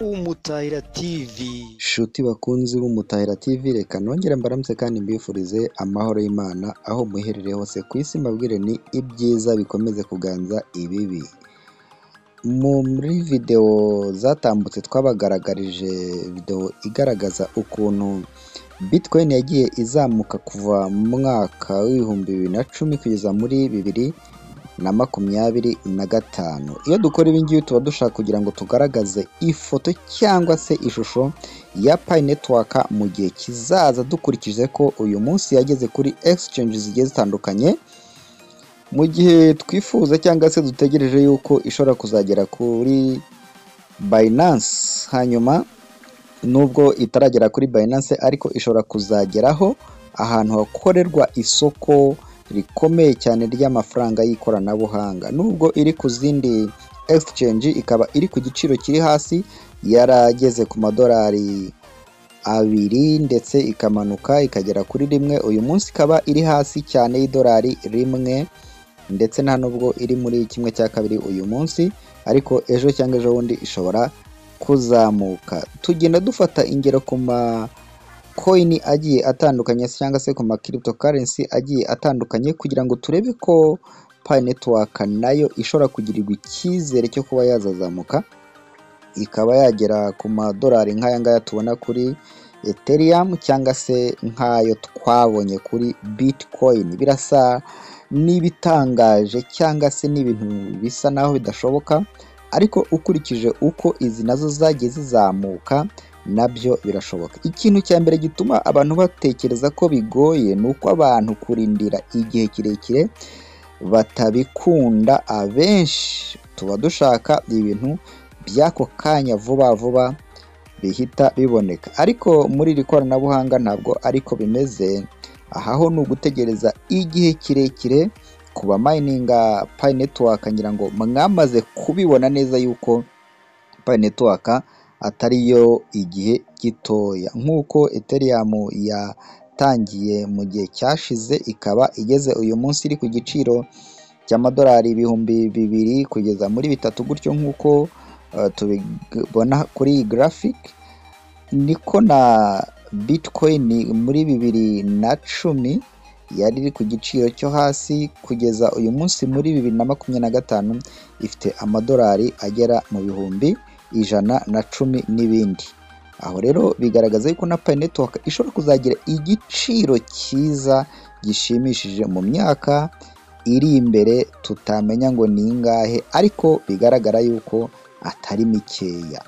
Umutahira TV. Shuti bakunzi b'Umutahira TV, reka nongere mbaramutse kandi mbifurize amahoro y'Imana aho muherereye hose ku isi, mbabwire ni ibyiza bikomeze kuganza ibibi. Muri videwo zatambutse twabagaragarije videwo igaragaza ukuntu Bitcoin yagiye izamuka kuva mu mwaka w'2010 kugeza muri 2025. Iyo dukora ibi ngibi tuba dushaka kugira ngo tugaragaze ifoto cyangwa se ishusho ya Pi Network mu gihe kizaza, dukurikije ko uyu munsi yageze kuri exchange zigiye zitandukanye, mu gihe twifuza cyangwa se dutegereje yuko ishobora kuzagera kuri Binance. Hanyuma nubwo itaragera kuri Binance, ariko ishobora kuzageraho ahantu hakorerwa isoko rikomeye cyane ry'amafaranga y'ikoranabuhanga. Nubwo iri ku zindi exchange ikaba iri ku giciro kiri hasi, yarageze ku madolari 2 ndetse ikamanuka ikagera kuri 1, uyu munsi ikaba iri hasi cyane y'idolari 1, ndetse nta nubwo iri muri 1/2 uyu munsi, ariko ejo cyangwa ejo bundi ishobora kuzamuka. Tugenda dufata ingero ku ma coin agiye atandukanye cyangwa se ku ma cryptocurrency agiye atandukanye kugira ngo turebe ko Pi Network nayo ishobora kugirirwa icyizere cyo kuba yazazamuka ikaba yagera ku madolari nk'aya ngaya tubona kuri Ethereum cyangwa se nk'ayo twabonye kuri Bitcoin. Birasa n'ibitangaje cyangwa se n'ibintu bisa naho bidashoboka, ariko ukurikije uko izi nazo zagiye zizamuka nabyo birashoboka. Ikintu cya mbere gituma abantu batekereza ko bigoye ni uko abantu kurindira igihe kirekire batabikunda. Abenshi tuba dushaka ibintu by'ako kanya vuba vuba bihita biboneka, ariko muri iri koranabuhanga ntabwo ariko bimeze. Aha ho ni ugutegereza igihe kirekire. Ku bamayininga Pi Network ngira ngo mwamaze kubibona neza yuko Pi Network atari yo igihe gitoya, nk'uko Ethereum yatangiye mu gihe cyashize ikaba igeze uyu munsi iri ku giciro cy'amadolari 2000 kugeza muri 3000 gutyo, nk'uko tubibona kuri iyi graphic. Niko na Bitcoin muri 2010 yari iri ku giciro cyo hasi, kugeza uyu munsi muri 2025 ifite amadolari agera mu 110,000 n'ibindi. Aho rero bigaragaza yuko na Pi Network ishobora kuzagira igiciro cyiza gishimishije mu myaka iri imbere, tutamenya ngo ni ingahe, ariko bigaragara yuko atari mikeya.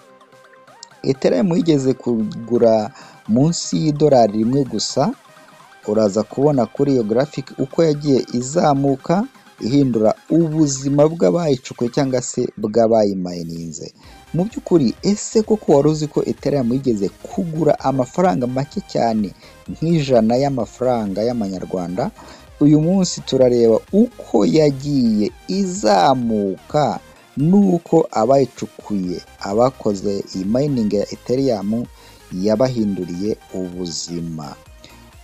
Ethereum yigeze kugura munsi y'idolari 1 gusa, uraza kubona kuri iyo graphic uko yagiye izamuka ihindura ubuzima bw'abayicukuye cyangwa se bw'abayimayininze. Mu by'ukuri ese koko wari uzi ko Ethereum yigeze kugura amafaranga make cyane nk'ijana y'amafaranga y'amanyarwanda? Uyu munsi turareba uko yagiye izamuka n'uko abayicukuye, abakoze iyi mining ya Ethereum yabahinduriye ubuzima.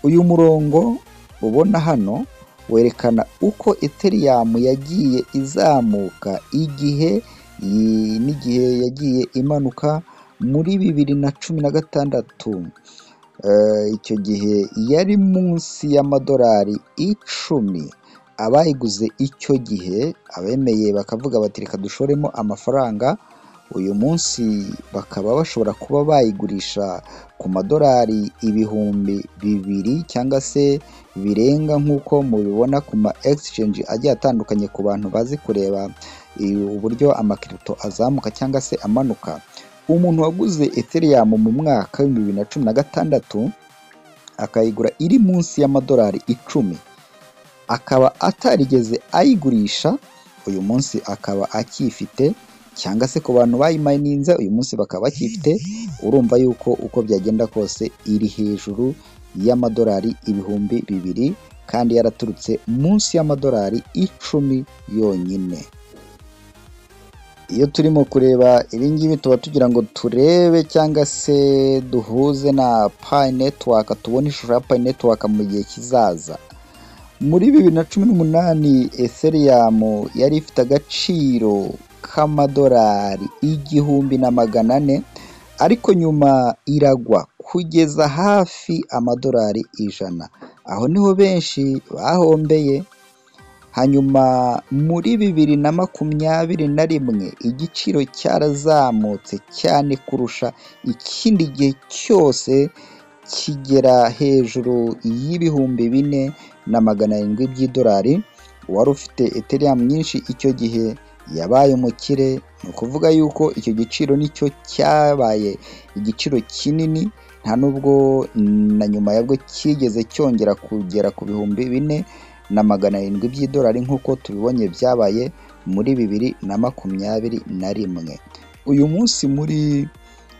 Uyu murongo ubona hano werekana uko Ethereum yagiye izamuka igihe n'igihe yagiye imanuka muri 2016. Icyo gihe yari munsi y'amadolari 10. Abayiguze icyo gihe abemeye bakavuga bati reka dushoremo amafaranga, uyu munsi bakaba bashobora kuba bayigurisha ku madolari 2000 cyangwa se birenga, nk'uko mubibona ku ma exchange agiye atandukanye ku bantu bazi kureba uburyo amakirito azamuka cyangwa se amanuka. Umuntu waguze Ethereum mu mwaka w'2016 akayigura iri munsi y'amadolari 10, akaba atarigeze ayigurisha, uyu munsi akaba akifite, cyangwa se ku bantu bayimayininze uyu munsi bakaba bakifite, urumva yuko uko byagenda kose iri hejuru y'amadolari 2000 kandi yaraturutse munsi y'amadolari 10 yonyine. Iyo turimo kureba ibi ngibi tuba tugira ngo turebe cyangwa se duhuze na Pi Network, tubone ishusho ya Pi Network mu gihe kizaza. Muri 2018 Ethereum yari ifite agaciro k'amadolari 1400. ariko nyuma iragwa kugeza hafi amadolari 100. Aho niho benshi bahombeye. Hanyuma muri 2021 igiciro cyarazamutse cyane kurusha ikindi gihe cyose, kigera hejuru y'4,700 by'idolari. Uwari ufite Ethereum nyinshi icyo gihe yabaye umukire. Ni ukuvuga yuko icyo giciro nicyo cyabaye igiciro kinini, nta nubwo na nyuma yabwo kigeze cyongera kugera ku 4,700 by'idolari nk'uko tubibonye byabaye muri 2021. Uyu munsi muri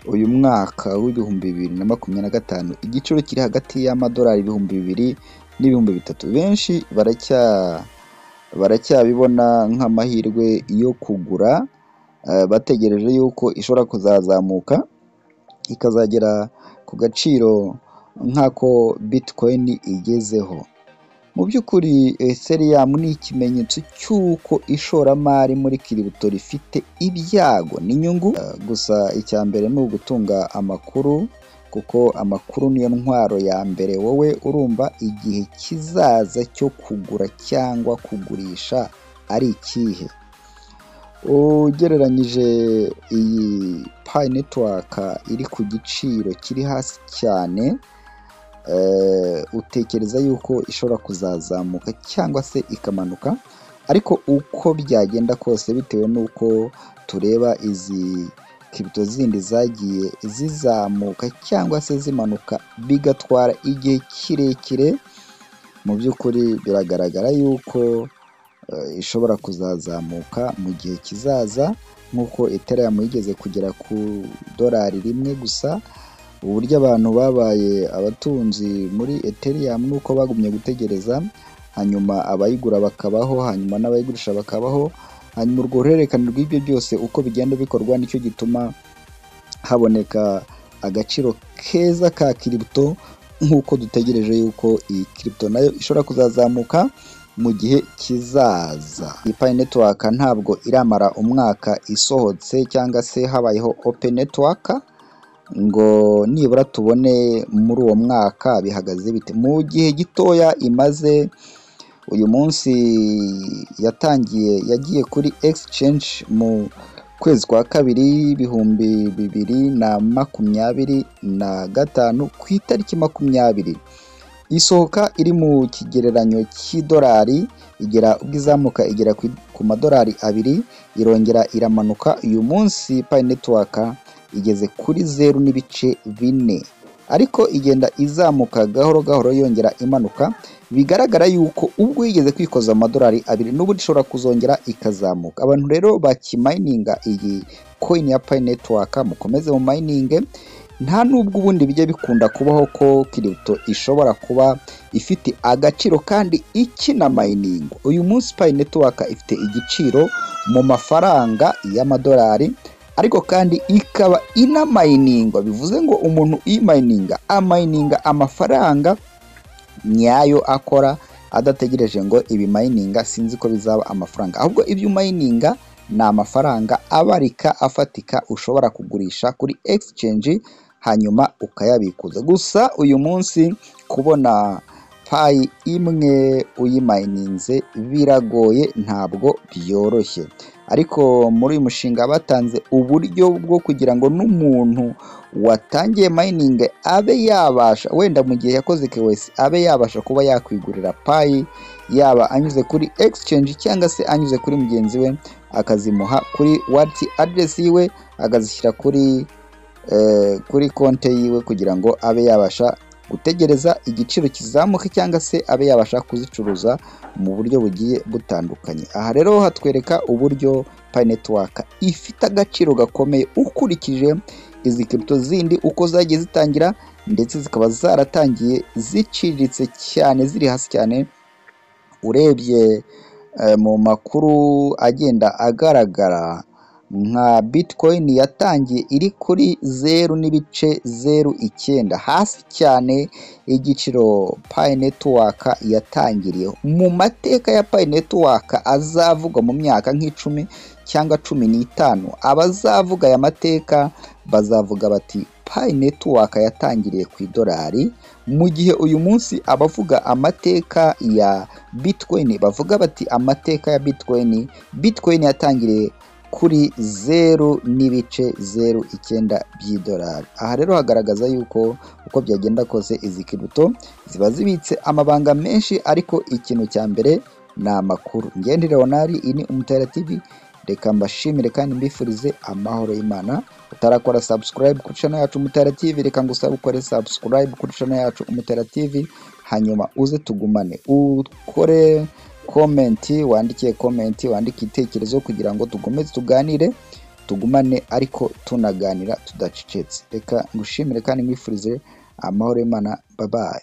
uyu mwaka w'2025 igiciro kiri hagati y'amadolari 2,000 n'3,000. Benshi baracyabibona nk'amahirwe yo kugura, bategereje yuko ishobora kuzazamuka ikazagera ku gaciro nk'ako Bitcoin igezeho. Mu by'ukuri Ethereum ni ikimenyetso cy'uko ishoramari muri crypto rifite ibyago n'inyungu. Gusa icya mbere ni ugutunga amakuru, kuko amakuru niyo ntwaro ya mbere. Wowe urumva igihe kizaza cyo kugura cyangwa kugurisha ari ikihe? Ugereranyije iyi Pi Network iri ku giciro kiri hasi cyane, utekereza yuko ishobora kuzazamuka cyangwa se ikamanuka, ariko uko byagenda kose bitewe n'uko tureba izi crypto zindi zagiye zizamuka cyangwa se zimanuka bigatwara igihe kirekire, mu by'ukuri biragaragara yuko ishobora kuzazamuka mu gihe kizaza, nk'uko Ethereum yigeze kugera ku dolari 1 gusa. Uburyo abantu babaye abatunzi muri Ethereum nuko bagumye gutegereza, hanyuma abayigura bakabaho, hanyuma n'abayigurisha bakabaho, hanyuma urwo ruhererekane rw'ibyo byose uko bigenda bikorwa nicyo gituma haboneka agaciro keza ka crypto, nk'uko dutegereje yuko iyi crypto nayo ishobora kuzazamuka mu gihe kizaza. Iyi Pi Network ntabwo iramara umwaka isohotse cyangwa se habayeho open network ngo nibura tubone muri uwo mwaka bihagaze bite. Mu gihe gitoya imaze, uyu munsi yatangiye, yagiye kuri exchange mu kwezi kwa kabiri 2025 ku itariki 20, isohoka iri mu kigereranyo cy'idolari, igera ubwo izamuka igera ku madolari 2, irongera iramanuka. Uyu munsi Pi Network igeze kuri 0.4, ariko igenda izamuka gahoro gahoro yongera imanuka. Bigaragara yuko ubwo yigeze kwikoza amadolari 2 n'ubundi ishobora kuzongera ikazamuka. Abantu rero bakimayininga iyi coin ya Pi Network, mukomeze mu mayininge. Nta nubwo ubundi bijya bikunda kubaho ko crypto ishobora kuba ifite agaciro kandi ikinamayininga. Uyu munsi Pi Network ifite igiciro mu mafaranga y'amadolari, ariko kandi ikaba inamayiningwa, bivuze ngo umuntu uyimayininga amayininga amafaranga nyayo akora, adategereje ngo ibimayininga sinzi ko bizaba amafaranga, ahubwo ibyo umayininga ni amafaranga abarika afatika ushobora kugurisha kuri exchange hanyuma ukayabikuza. Gusa uyu munsi kubona Pi imwe uyimayininze biragoye, ntabwo byoroshye. Ariko muri uyu mushinga batanze uburyo bwo kugira ngo n'umuntu watangiye mining abe yabasha, wenda mu gihe yakoze KYC, abe yabasha kuba yakwigurira Pi, yaba anyuze kuri exchange cyangwa se anyuze kuri mugenzi we, akazimuha kuri wallet address yiwe, akazishyira kuri konte yiwe, kugira ngo abe yabasha gutegereza igiciro kizamuka cyangwa se abe yabasha kuzicuruza mu buryo bugiye butandukanye. Aha rero hatwereka uburyo Pi Network ifite agaciro gakomeye ukurikije izi crypto zindi uko zagiye zitangira, ndetse zikaba zaratangiye ziciriritse cyane, ziri hasi cyane. Urebye mu makuru agenda agaragara, nka Bitcoin yatangiye iri kuri 0.09, hasi cyane igiciro Pi Network yatangiriyeho. Mu mateka ya Pi Network azavugwa mu myaka nk'icumi cyangwa 15, abazavuga aya mateka bazavuga bati Pi Network yatangiriye ku idolari, mu gihe uyu munsi abavuga amateka ya Bitcoin bavuga bati amateka ya Bitcoin, Bitcoin yatangiriye kuri 0.09 by'idolari. Aha rero hagaragaza yuko uko byagenda kose izi crypto ziba zibitse amabanga menshi, ariko ikintu cya mbere ni amakuru. Ngendi Leonard, iyi ni Umutara TV, reka mbashimire kandi mbifurize amahoro y'Imana. Utarakora subscribe kuri channel yacu Umutara TV, reka ngusabe ukore subscribe kuri channel yacu Umutara TV, hanyuma uze tugumane, ukore comment, wandike comment, wandike igitekerezo kugira ngo tugomeze tuganire, tugumane ariko tunaganira tudacecetse. Reka ngushimire kandi nkwifurize amahoro y'Imana. Bye bye.